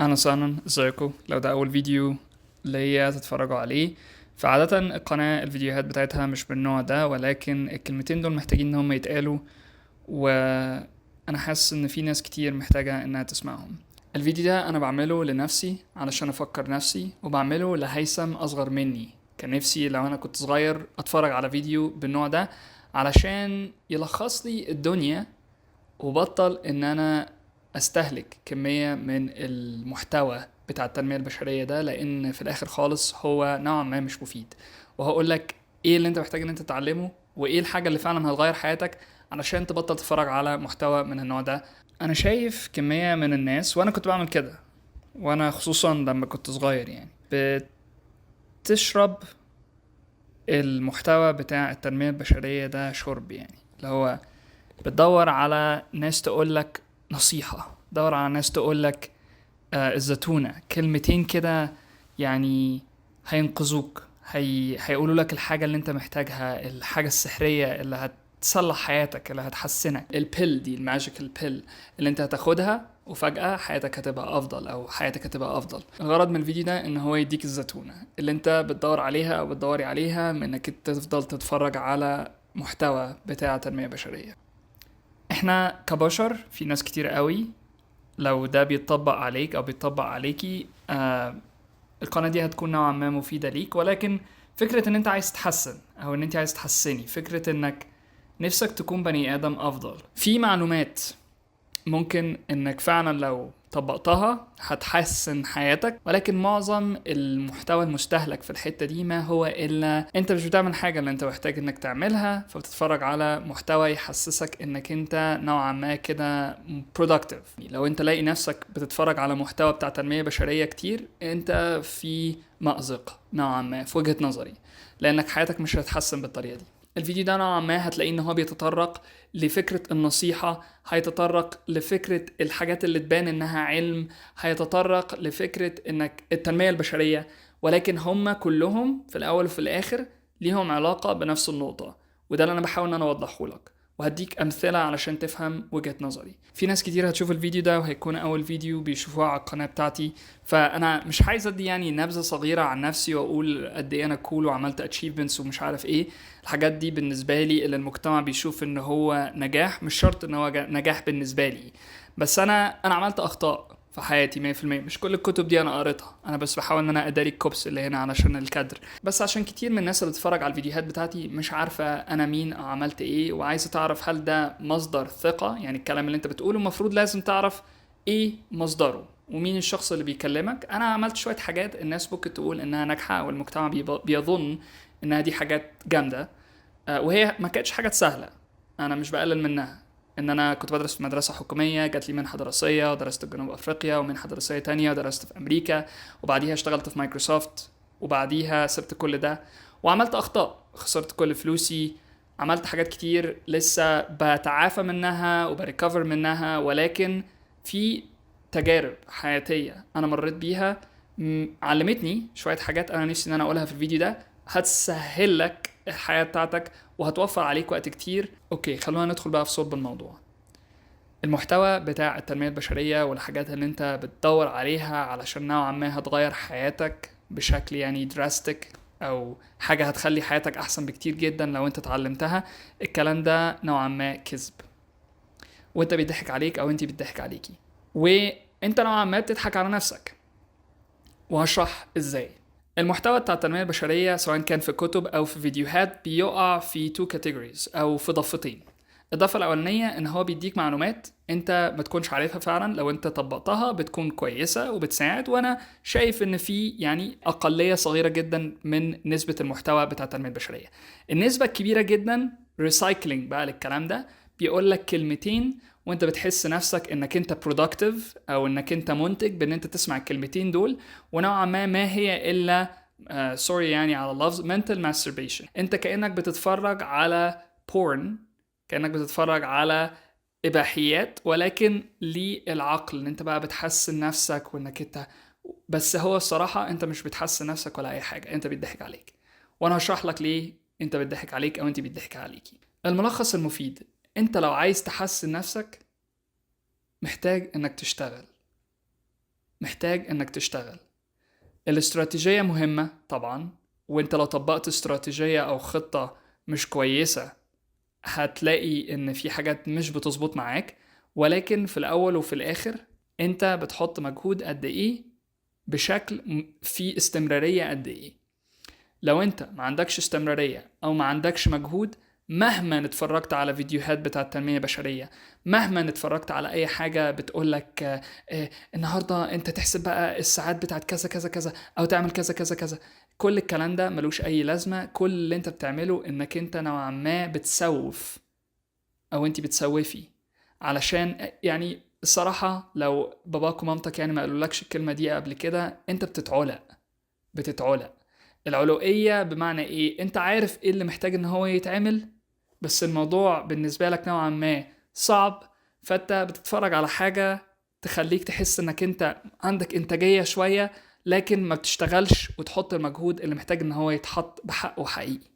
اهلا وسهلا، ازيكم؟ لو ده اول فيديو ليا تتفرجوا عليه، فعادة القناة الفيديوهات بتاعتها مش بالنوع ده، ولكن الكلمتين دول محتاجين ان هم يتقالوا، وانا حاسس ان في ناس كتير محتاجة انها تسمعهم. الفيديو ده انا بعمله لنفسي علشان افكر نفسي، وبعمله لهيثم اصغر مني. كان نفسي لو انا كنت صغير اتفرج على فيديو بالنوع ده علشان يلخص لي الدنيا، وبطل ان انا استهلك كمية من المحتوى بتاع التنمية البشرية ده، لان في الاخر خالص هو نوعا ما مش مفيد. وهقول لك ايه اللي انت محتاج ان انت تتعلمه، وايه الحاجة اللي فعلا هتغير حياتك علشان تبطل تتفرج على محتوى من النوع ده. انا شايف كمية من الناس، وانا كنت بعمل كده، وانا خصوصا لما كنت صغير، بتشرب المحتوى بتاع التنمية البشرية ده شرب، اللي هو بتدور على ناس تقول لك نصيحة، دور على ناس تقول لك الزتونة، كلمتين كده هينقذوك، هيقولوا لك الحاجة اللي انت محتاجها، الحاجة السحرية اللي هتصلح حياتك، اللي هتحسنك، ال pill دي، ال magical pill اللي انت هتاخدها وفجأة حياتك هتبقى أفضل، أو حياتك هتبقى أفضل. الغرض من الفيديو ده إن هو يديك الزتونة اللي انت بتدور عليها أو بتدوري عليها، من إنك انت تفضل تتفرج على محتوى بتاع تنمية بشرية. احنا كبشر في ناس كتير قوي لو ده بيتطبق عليك أو بيتطبق عليكي، القناة دي هتكون نوعا ما مفيدة ليك. ولكن فكرة إن انت عايز تحسن أو إن انت عايز تحسني، فكرة إنك نفسك تكون بني آدم أفضل، في معلومات ممكن إنك فعلا لو طبقتها هتحسن حياتك، ولكن معظم المحتوى المستهلك في الحتة دي ما هو إلا أنت مش بتعمل حاجة اللي أنت محتاج إنك تعملها، فبتتفرج على محتوى يحسسك إنك أنت نوعا ما كده productive. لو أنت لاقي نفسك بتتفرج على محتوى بتاع تنمية بشرية كتير، أنت في مأزق نوعا ما في وجهة نظري، لأنك حياتك مش هتتحسن بالطريقة دي. الفيديو ده نوعا ما هتلاقيه ان هو بيتطرق لفكرة النصيحة، هيتطرق لفكرة الحاجات اللي تبان انها علم، هيتطرق لفكرة انك التنمية البشرية، ولكن هم كلهم في الاول وفي الاخر ليهم علاقة بنفس النقطة، وده اللي انا بحاول ان انا اوضحه لك، وهديك امثلة علشان تفهم وجهة نظري. في ناس كتير هتشوف الفيديو ده وهيكون اول فيديو بيشوفوه على القناة بتاعتي، فانا مش عايز ادي نبذة صغيرة عن نفسي واقول قد ايه انا cool وعملت achievements ومش عارف ايه. الحاجات دي بالنسبة لي اللي المجتمع بيشوف ان هو نجاح، مش شرط ان هو نجاح بالنسبة لي، بس انا عملت اخطاء في حياتي مية في المية. مش كل الكتب دي انا قريتها، انا بس بحاول ان انا اداري الكوبس اللي هنا علشان الكادر، بس عشان كتير من الناس اللي بتتفرج على الفيديوهات بتاعتي مش عارفة انا مين او عملت ايه، وعايزة تعرف هل ده مصدر ثقة. الكلام اللي انت بتقوله المفروض لازم تعرف ايه مصدره ومين الشخص اللي بيكلمك. انا عملت شوية حاجات الناس ممكن تقول انها ناجحة او المجتمع بيظن انها دي حاجات جامدة، وهي ما كانتش حاجات سهلة، انا مش بقلل منها. ان انا كنت بدرس في مدرسة حكومية، جات لي منحة دراسية ودرست في جنوب افريقيا، ومنحة دراسية تانية ودرست في امريكا، وبعديها اشتغلت في مايكروسوفت، وبعديها سبت كل ده وعملت اخطاء، خسرت كل فلوسي، عملت حاجات كتير لسه بتعافى منها وبريكفر منها، ولكن في تجارب حياتية انا مريت بيها علمتني شوية حاجات انا نفسي ان انا اقولها في الفيديو ده، هتسهل لك الحياة بتاعتك وهتوفر عليك وقت كتير. خلونا ندخل بقى في صلب الموضوع. المحتوى بتاع التنمية البشرية والحاجات اللي انت بتدور عليها علشان نوعا ما هتغير حياتك بشكل دراستيك، او حاجة هتخلي حياتك احسن بكتير جدا لو انت اتعلمتها، الكلام ده نوعا ما كذب، وانت بيضحك عليك او انت بتضحك عليكي، وانت نوعا ما بتضحك على نفسك، وهشرح ازاي. المحتوى بتاع التنمية البشرية سواء كان في كتب أو في فيديوهات بيقع في two categories أو في ضفتين. الضفة الأولانية إن هو بيديك معلومات أنت ما تكونش عارفها فعلا، لو أنت طبقتها بتكون كويسة وبتساعد، وأنا شايف إن في أقلية صغيرة جدا من نسبة المحتوى بتاع التنمية البشرية. النسبة الكبيرة جدا recycling بقى للكلام ده، بيقول لك كلمتين وانت بتحس نفسك انك انت productive او انك انت منتج بان انت تسمع الكلمتين دول، ونوعا ما ما هي الا، سوري على اللفظ، mental masturbation. انت كأنك بتتفرج على porn، كأنك بتتفرج على اباحيات، ولكن للعقل، ان انت بقى بتحسن نفسك وانك انت، بس هو الصراحة انت مش بتحسن نفسك ولا اي حاجة، انت بيضحك عليك، وانا هشرح لك ليه انت بيضحك عليك او انت بيضحك عليكي. الملخص المفيد، انت لو عايز تحسن نفسك محتاج انك تشتغل. محتاج انك تشتغل. الاستراتيجية مهمة طبعا، وانت لو طبقت استراتيجية او خطة مش كويسة هتلاقي ان في حاجات مش بتظبط معاك، ولكن في الاول وفي الاخر انت بتحط مجهود قد ايه بشكل في استمرارية قد ايه. لو انت ما عندكش استمرارية او ما عندكش مجهود، مهما اتفرجت على فيديوهات بتاعة التنمية البشرية، مهما اتفرجت على اي حاجة بتقولك النهاردة انت تحسب بقى الساعات بتاعت كذا كذا كذا او تعمل كذا كذا كذا، كل الكلام ده ملوش اي لازمة. كل اللي انت بتعمله انك انت نوعا ما بتسوف او انت بتسوفي، علشان يعني الصراحة لو باباك ومامتك يعني ما قالولكش الكلمة دي قبل كده، انت بتتعلق. العلوقية بمعنى ايه؟ انت عارف ايه اللي محتاج ان هو يتعمل، بس الموضوع بالنسبة لك نوعا ما صعب، فانت بتتفرج على حاجة تخليك تحس انك انت عندك انتاجية شوية، لكن ما بتشتغلش وتحط المجهود اللي محتاج ان هو يتحط بحقه حقيقي.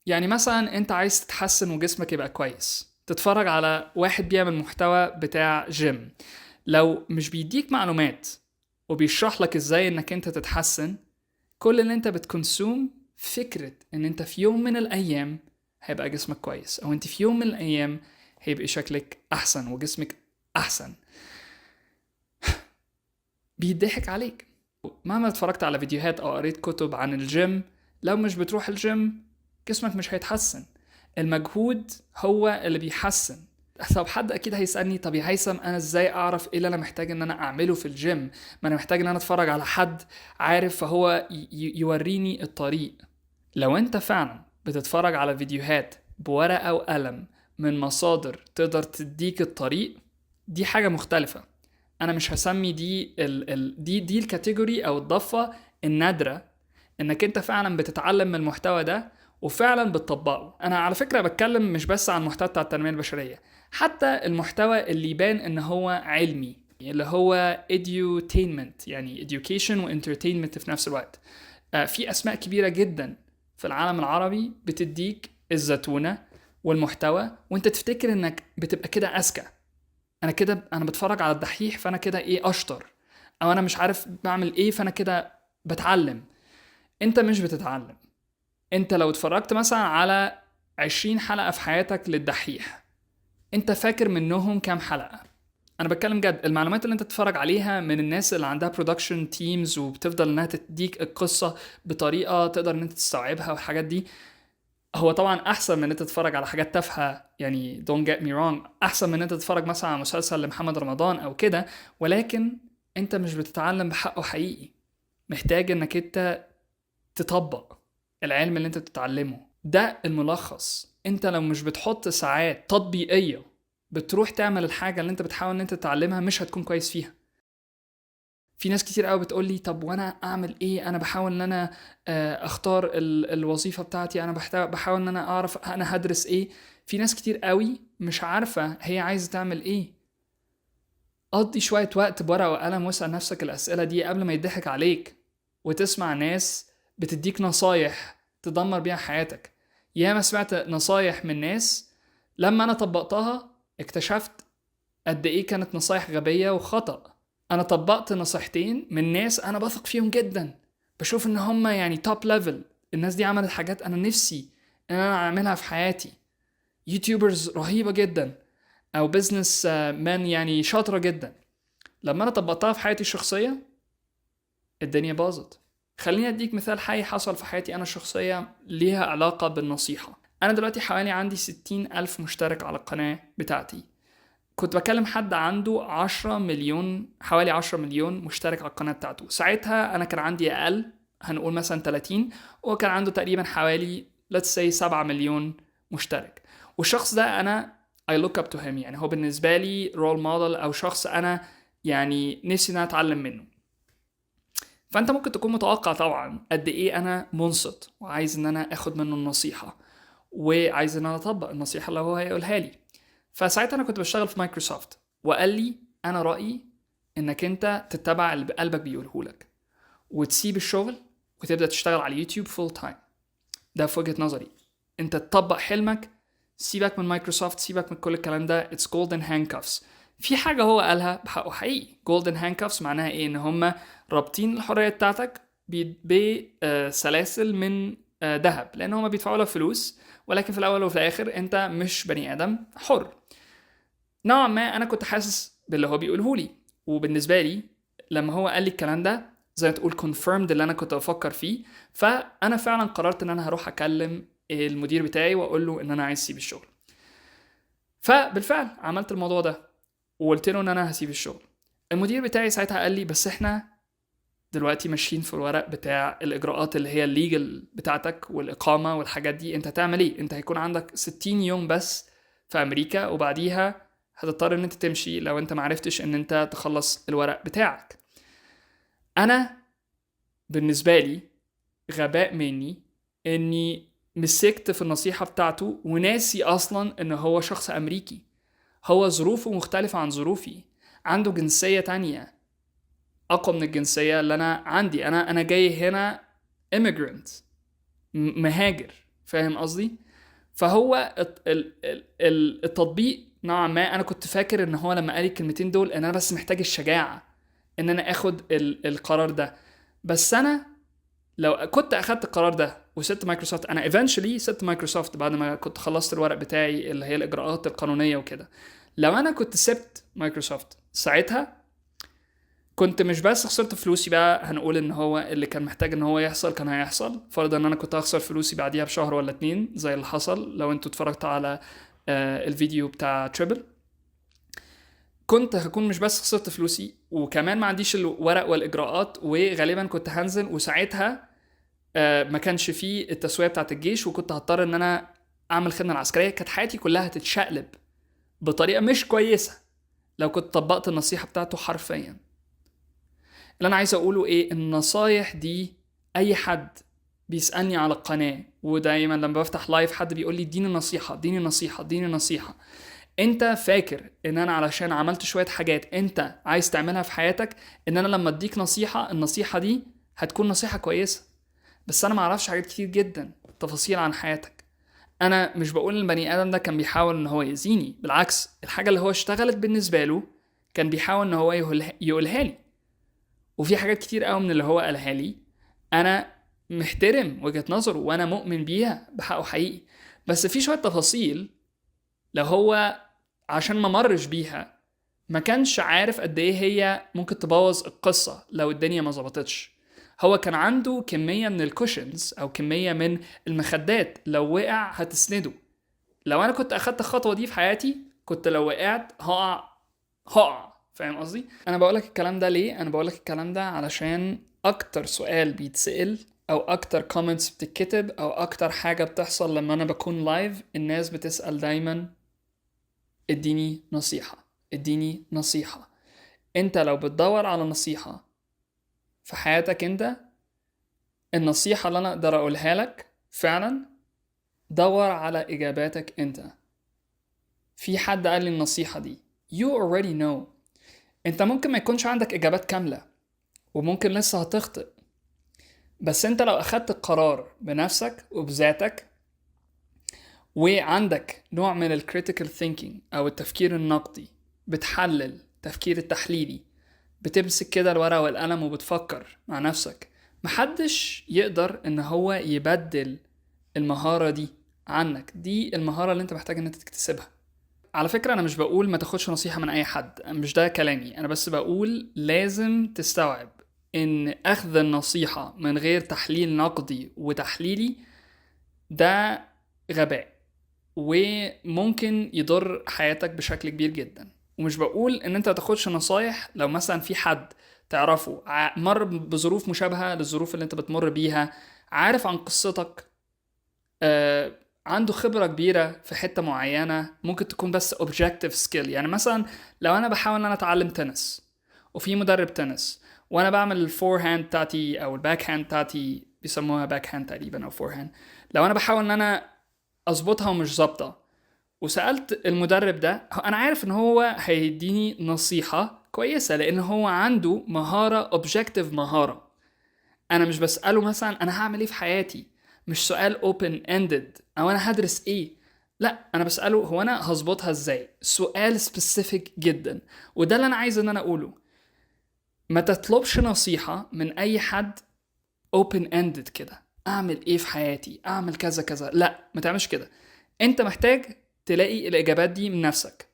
يعني مثلا انت عايز تتحسن وجسمك يبقى كويس، تتفرج على واحد بيعمل محتوى بتاع جيم، لو مش بيديك معلومات وبيشرح لك ازاي انك انت تتحسن، كل اللي انت بت consume فكرة ان انت في يوم من الايام هيبقى جسمك كويس، او انت في يوم من الايام هيبقى شكلك احسن وجسمك احسن. بيضحك عليك. مهما اتفرجت على فيديوهات او قريت كتب عن الجيم، لو مش بتروح الجيم جسمك مش هيتحسن. المجهود هو اللي بيحسن. طب حد اكيد هيسألني، طب يا هيثم انا ازاي اعرف ايه اللي انا محتاج ان انا اعمله في الجيم؟ ما انا محتاج ان انا اتفرج على حد عارف فهو يوريني الطريق. لو انت فعلا بتتفرج على فيديوهات بورقة وقلم من مصادر تقدر تديك الطريق، دي حاجة مختلفة. انا مش هسمي دي دي ال category او الضفة النادرة انك انت فعلا بتتعلم من المحتوى ده وفعلا بتطبقه. انا على فكرة بتكلم مش بس عن المحتوى بتاع التنمية البشرية، حتى المحتوى اللي يبان ان هو علمي، اللي هو edutainment، يعني education و entertainment في نفس الوقت. في اسماء كبيرة جدا في العالم العربي بتديك الزتونة والمحتوى، وانت تفتكر انك بتبقى كده اذكى، انا كده انا بتفرج على الدحيح فانا كده ايه اشطر، او انا مش عارف بعمل ايه فانا كده بتعلم. انت مش بتتعلم. انت لو اتفرجت مثلا على 20 حلقة في حياتك للدحيح، انت فاكر منهم كام حلقة؟ انا بتكلم جد. المعلومات اللي انت تتفرج عليها من الناس اللي عندها production teams وبتفضل انها تديك القصة بطريقة تقدر ان انت تستوعبها والحاجات دي، هو طبعا احسن من ان انت تتفرج على حاجات تافهة، يعني don't get me wrong، احسن من ان انت تتفرج مثلا على مسلسل لمحمد رمضان او كده، ولكن انت مش بتتعلم بحقه حقيقي. محتاج انك انت تطبق العلم اللي انت بتتعلمه. ده الملخص. انت لو مش بتحط ساعات تطبيقية بتروح تعمل الحاجة اللي انت بتحاول ان انت تتعلمها، مش هتكون كويس فيها. في ناس كتير قوي بتقول لي طب وانا اعمل ايه؟ انا بحاول ان انا اختار الوظيفة بتاعتي، انا بحاول ان انا اعرف انا هدرس ايه. في ناس كتير قوي مش عارفة هي عايزة تعمل ايه. قضي شوية وقت بورقة وقلم واسأل نفسك الأسئلة دي قبل ما يضحك عليك وتسمع ناس بتديك نصايح تدمر بيها حياتك. ياما سمعت نصايح من ناس لما أنا طبقتها اكتشفت قد إيه كانت نصايح غبية وخطأ. أنا طبقت نصيحتين من ناس أنا بثق فيهم جدا، بشوف إن هم يعني top level، الناس دي عملت حاجات أنا نفسي إن أنا أعملها في حياتي، YouTubers رهيبة جدا أو business man يعني شاطرة جدا. لما أنا طبقتها في حياتي الشخصية الدنيا باظت. خليني أديك مثال حي حصل في حياتي أنا الشخصية ليها علاقة بالنصيحة. أنا دلوقتي حوالي عندي 60,000 مشترك على القناة بتاعتي. كنت بكلم حد عنده 10 مليون، حوالي 10 مليون مشترك على القناة بتاعته. ساعتها أنا كان عندي أقل، هنقول مثلا 30، وكان عنده تقريبا حوالي let's say 7 مليون مشترك. والشخص ده أنا I look up to him، يعني هو بالنسبة لي role model أو شخص أنا يعني نفسي إن أنا أتعلم منه. فأنت ممكن تكون متوقع طبعا قد إيه أنا منصت وعايز إن أنا أخد منه النصيحة وعايز إن أنا أطبق النصيحة اللي هو هيقولها لي. فساعتها أنا كنت بشتغل في مايكروسوفت، وقال لي أنا رأيي إنك أنت تتبع اللي قلبك بيقوله لك وتسيب الشغل وتبدأ تشتغل على اليوتيوب full time. ده في وجهة نظري، أنت تطبق حلمك، سيبك من مايكروسوفت، سيبك من كل الكلام ده، it's golden handcuffs. في حاجة هو قالها بحقه حقيقي، golden handcuffs معناها ايه؟ ان هم رابطين الحرية بتاعتك بسلاسل من ذهب، لان هم بيدفعوا لك فلوس، ولكن في الاول وفي الاخر انت مش بني ادم حر. نوعا ما انا كنت حاسس باللي هو بيقوله لي، وبالنسبة لي لما هو قال لي الكلام ده زي ما تقول confirmed اللي انا كنت بفكر فيه. فانا فعلا قررت ان انا هروح اكلم المدير بتاعي واقول له ان انا عايز اسيب الشغل. فبالفعل عملت الموضوع ده وقلت له ان انا هسيب الشغل. المدير بتاعي ساعتها قال لي بس احنا دلوقتي ماشيين في الورق بتاع الاجراءات اللي هي ال legal بتاعتك والاقامة والحاجات دي، انت هتعمل ايه؟ انت هيكون عندك 60 يوم بس في امريكا، وبعديها هتضطر ان انت تمشي لو انت معرفتش ان انت تخلص الورق بتاعك. انا بالنسبة لي غباء مني اني مسكت في النصيحة بتاعته وناسي اصلا ان هو شخص امريكي، هو ظروفه مختلفة عن ظروفي، عنده جنسية تانية اقوى من الجنسية اللي انا عندي. انا جاي هنا immigrant، مهاجر، فاهم قصدي؟ فهو التطبيق نوعا ما انا كنت فاكر ان هو لما قال الكلمتين دول ان انا بس محتاج الشجاعة ان انا اخد القرار ده. بس انا لو كنت اخدت القرار ده وسبت مايكروسوفت، انا eventually سبت مايكروسوفت بعد ما كنت خلصت الورق بتاعي اللي هي الاجراءات القانونية وكده. لو انا كنت سبت مايكروسوفت ساعتها كنت مش بس خسرت فلوسي بقى، هنقول ان هو اللي كان محتاج ان هو يحصل كان هيحصل، فرضا ان انا كنت هخسر فلوسي بعديها بشهر ولا 2 زي اللي حصل لو انتوا اتفرجتوا على الفيديو بتاع تريبل. كنت هكون مش بس خسرت فلوسي وكمان ما عنديش الورق والاجراءات، وغالبا كنت هنزل، وساعتها ما كانش فيه التسوية بتاعت الجيش، وكنت هضطر ان انا اعمل خدمة العسكرية. كانت حياتي كلها هتتشقلب بطريقة مش كويسة لو كنت طبقت النصيحة بتاعته حرفيا. اللي انا عايز اقوله ايه؟ النصايح دي اي حد بيسألني على القناة، ودايما لما بفتح live حد بيقول لي اديني نصيحة اديني نصيحة اديني نصيحة. انت فاكر ان انا علشان عملت شوية حاجات انت عايز تعملها في حياتك ان انا لما اديك نصيحة النصيحة دي هتكون نصيحة كويسة؟ بس انا معرفش حاجات كتير جدا تفاصيل عن حياتك. انا مش بقول ان البني ادم ده كان بيحاول ان هو يأذيني، بالعكس الحاجة اللي هو اشتغلت بالنسبة له كان بيحاول ان هو يقولها لي، وفي حاجات كتير قوي من اللي هو قالها لي انا محترم وجهة نظره وانا مؤمن بيها بحقه حقيقي، بس في شوية تفاصيل لو هو عشان ما مرش بيها ما كانش عارف قد ايه هي ممكن تبوظ القصة لو الدنيا ما ظبطتش. هو كان عنده كمية من ال cushions او كمية من المخدات لو وقع هتسنده. لو انا كنت اخدت الخطوة دي في حياتي كنت لو وقعت هقع، فاهم قصدي؟ انا بقولك الكلام ده ليه؟ انا بقولك الكلام ده علشان اكتر سؤال بيتسأل او اكتر comments بتتكتب او اكتر حاجة بتحصل لما انا بكون live، الناس بتسأل دايما اديني نصيحة اديني نصيحة. انت لو بتدور على نصيحة في حياتك انت، النصيحة اللي انا اقدر اقولها لك فعلا دور على اجاباتك انت. في حد قال لي النصيحة دي، you already know. انت ممكن ما يكونش عندك اجابات كاملة وممكن لسه هتخطئ، بس انت لو اخدت القرار بنفسك وبذاتك وعندك نوع من ال critical thinking او التفكير النقدي، بتحلل تفكير التحليلي، بتمسك كده الورقة والقلم وبتفكر مع نفسك، محدش يقدر ان هو يبدل المهارة دي عنك. دي المهارة اللي انت محتاج ان انت تكتسبها. على فكرة انا مش بقول ما تاخدش نصيحة من اي حد، مش ده كلامي، انا بس بقول لازم تستوعب ان اخذ النصيحة من غير تحليل نقدي وتحليلي ده غباء وممكن يضر حياتك بشكل كبير جدا. ومش بقول ان انت تاخدش نصايح لو مثلا في حد تعرفه مر بظروف مشابهة للظروف اللي انت بتمر بيها، عارف عن قصتك، عنده خبرة كبيرة في حتة معينة، ممكن تكون بس objective skill. يعني مثلا لو انا بحاول ان انا اتعلم تنس وفي مدرب تنس وانا بعمل ال forehand بتاعتي او ال backhand بتاعتي، بيسموها backhand تقريبا او forehand، لو انا بحاول ان انا اظبطها ومش ظابطة وسألت المدرب ده، انا عارف ان هو هيديني نصيحة كويسة لان هو عنده مهارة objective مهارة. انا مش بسأله مثلا انا هعمل ايه في حياتي، مش سؤال open ended او انا هدرس ايه. لا، انا بساله هو انا هظبطها ازاي. سؤال specific جدا، وده اللي انا عايز ان انا اقوله. ما تطلبش نصيحة من اي حد open ended كده، اعمل ايه في حياتي، اعمل كذا كذا، لا ما تعملش كده. انت محتاج تلاقي الاجابات دي من نفسك.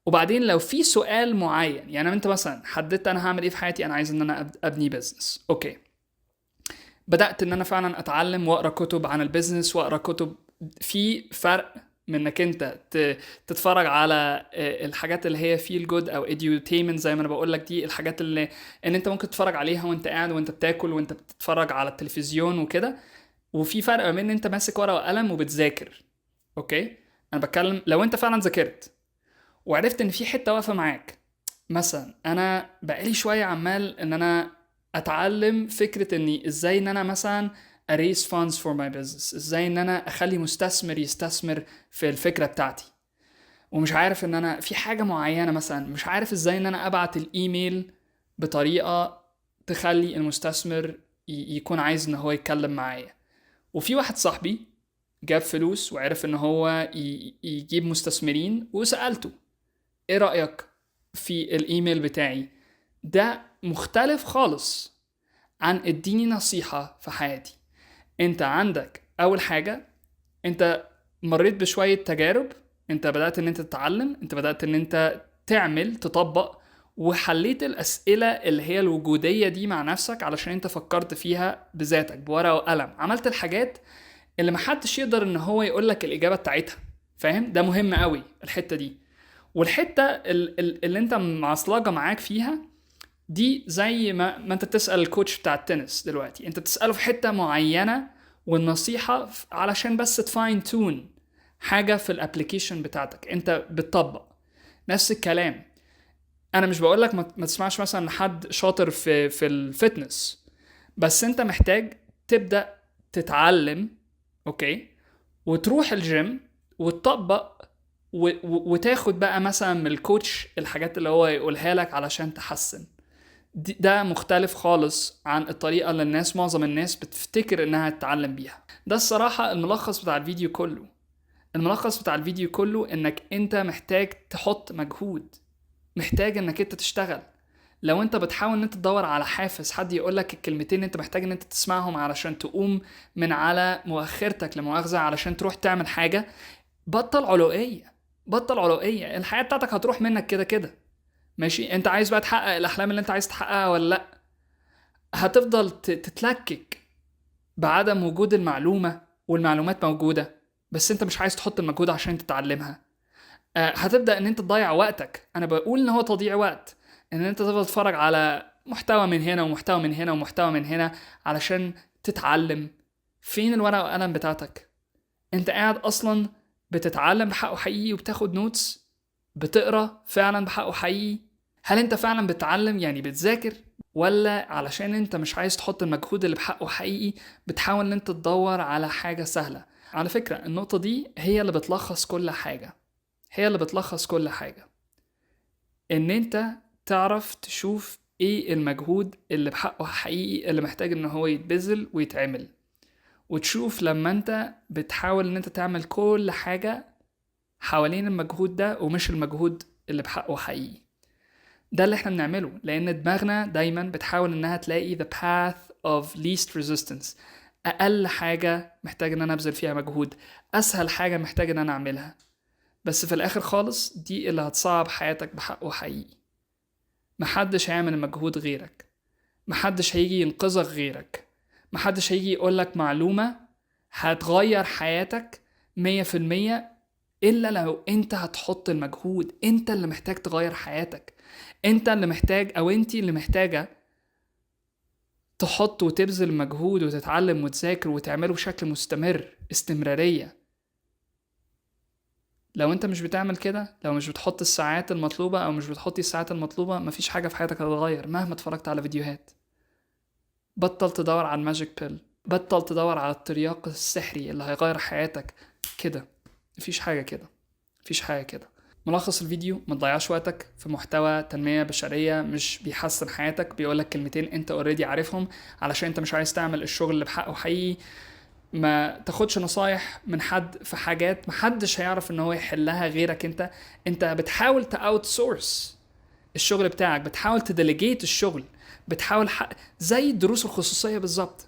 وبعدين لو في سؤال معين، يعني انت مثلا حددت انا هعمل ايه في حياتي، انا عايز ان انا ابني business، okay، بدأت ان انا فعلا اتعلم واقرا كتب عن ال business واقرا كتب. في فرق من انك انت تتفرج على الحاجات اللي هي feel good او edutainment زي ما انا بقول لك، دي الحاجات اللي ان انت ممكن تتفرج عليها وانت قاعد وانت بتاكل وانت بتتفرج على التلفزيون وكده، وفي فرق ما بين ان انت ماسك ورقة وقلم وبتذاكر. okay، انا بتكلم لو انت فعلا ذاكرت وعرفت ان في حتة واقفة معاك. مثلا انا بقالي شوية عمال ان انا اتعلم فكرة اني ازاي ان انا مثلا raise funds for my business، ازاي ان انا اخلي مستثمر يستثمر في الفكرة بتاعتي، ومش عارف ان انا في حاجة معينة مثلا مش عارف ازاي ان انا ابعت الايميل بطريقة تخلي المستثمر يكون عايز ان هو يتكلم معايا. وفي واحد صاحبي جاب فلوس وعرف ان هو يجيب مستثمرين، وسألته ايه رأيك في الايميل بتاعي؟ ده مختلف خالص عن اديني نصيحة في حياتي. انت عندك اول حاجة، انت مريت بشوية تجارب، انت بدأت ان انت تتعلم، انت بدأت ان انت تعمل تطبق، وحليت الأسئلة اللي هي الوجودية دي مع نفسك علشان انت فكرت فيها بذاتك بورقة وقلم، عملت الحاجات اللي محدش يقدر ان هو يقولك الإجابة بتاعتها. فاهم؟ ده مهم قوي الحتة دي. والحتة اللي انت معصلجة معاك فيها دي زي ما انت بتسأل ال coach بتاع التنس دلوقتي، انت بتسأله في حتة معينة والنصيحة علشان بس ت fine tune حاجة في ال application بتاعتك، انت بتطبق نفس الكلام. انا مش بقولك ما تسمعش مثلا لحد شاطر في ال fitness، بس انت محتاج تبدأ تتعلم، okay، وتروح الجيم وتطبق وتاخد بقى مثلا من ال coach الحاجات اللي هو يقولها لك علشان تحسن. ده مختلف خالص عن الطريقة اللي معظم الناس بتفتكر انها تتعلم بيها. ده الصراحة الملخص بتاع الفيديو كله. الملخص بتاع الفيديو كله انك انت محتاج تحط مجهود، محتاج انك انت تشتغل. لو انت بتحاول ان انت تدور على حافز، حد يقولك الكلمتين انت محتاج ان انت تسمعهم علشان تقوم من على مؤخرتك لمؤاخذة علشان تروح تعمل حاجة، بطل علوقية، بطل علوقية. الحياة بتاعتك هتروح منك كده كده، ماشي؟ انت عايز بقى تحقق الاحلام اللي انت عايز تحققها ولا لا؟ هتفضل تتلكك بعدم وجود المعلومة، والمعلومات موجودة بس انت مش عايز تحط المجهود عشان تتعلمها. هتبدأ ان انت تضيع وقتك. انا بقول ان هو تضييع وقت ان انت تفضل تتفرج على محتوى من هنا ومحتوى من هنا ومحتوى من هنا علشان تتعلم. فين الورقة والقلم بتاعتك؟ انت قاعد اصلا بتتعلم بحقه حقيقي وبتاخد notes، بتقرا فعلا بحقه حقيقي؟ هل انت فعلا بتتعلم يعني بتذاكر، ولا علشان انت مش عايز تحط المجهود اللي بحقه حقيقي بتحاول ان انت تدور على حاجة سهلة؟ على فكرة النقطة دي هي اللي بتلخص كل حاجة، هي اللي بتلخص كل حاجة، ان انت تعرف تشوف ايه المجهود اللي بحقه حقيقي اللي محتاج ان هو يتبذل ويتعمل، وتشوف لما انت بتحاول ان انت تعمل كل حاجة حوالين المجهود ده ومش المجهود اللي بحقه حقيقي. ده اللي احنا بنعمله، لان دماغنا دايما بتحاول انها تلاقي the path of least resistance، اقل حاجة محتاج ان انا ابذل فيها مجهود، اسهل حاجة محتاج ان انا اعملها، بس في الاخر خالص دي اللي هتصعب حياتك بحقه حقيقي. محدش هيعمل المجهود غيرك، محدش هيجي ينقذك غيرك، محدش هيجي يقولك معلومة هتغير حياتك 100% إلا لو أنت هتحط المجهود. أنت اللي محتاج تغير حياتك، أنت اللي محتاج أو أنت اللي محتاجة تحط وتبذل مجهود وتتعلم وتذاكر وتعمله بشكل مستمر، استمرارية. لو أنت مش بتعمل كده، لو مش بتحط الساعات المطلوبة أو مش بتحطي الساعات المطلوبة، مفيش حاجة في حياتك هتتغير مهما اتفرجت على فيديوهات. بطل تدور على ال magic pill، بطل تدور على الترياق السحري اللي هيغير حياتك كده. مفيش حاجة كده، مفيش حاجة كده. ملخص الفيديو: ما تضيعش وقتك في محتوى تنمية بشرية مش بيحسن حياتك، بيقولك كلمتين انت already عارفهم علشان انت مش عايز تعمل الشغل اللي بحقه حقيقي. ما تاخدش نصايح من حد في حاجات محدش هيعرف ان هو يحلها غيرك انت. انت بتحاول ت outsource الشغل بتاعك، بتحاول ت delegate الشغل، بتحاول زي الدروس الخصوصية بالظبط.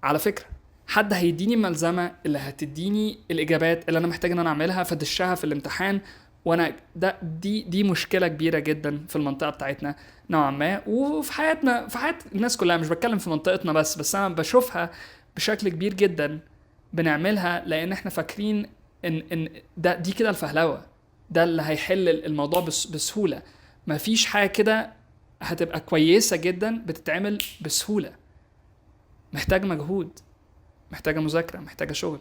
على فكرة حد هيديني الملزمة اللي هتديني الإجابات اللي أنا محتاج إن أنا أعملها فدشها في الامتحان، وأنا ده دي مشكلة كبيرة جدا في المنطقة بتاعتنا نوعا ما، وفي حياتنا، في حياة الناس كلها، مش بتكلم في منطقتنا بس أنا بشوفها بشكل كبير جدا بنعملها، لأن إحنا فاكرين إن ده دي كده الفهلوة، ده اللي هيحل الموضوع بسهولة. مفيش حاجة كده هتبقى كويسة جدا بتتعمل بسهولة، محتاج مجهود، محتاجة مذاكرة، محتاجة شغل.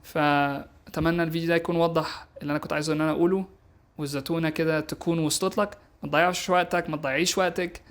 فأتمنى الفيديو ده يكون وضح اللي أنا كنت عايزه إن أنا أقوله، والزتونة كده تكون وصلت لك. ما تضيعش وقتك، ما تضيعيش وقتك.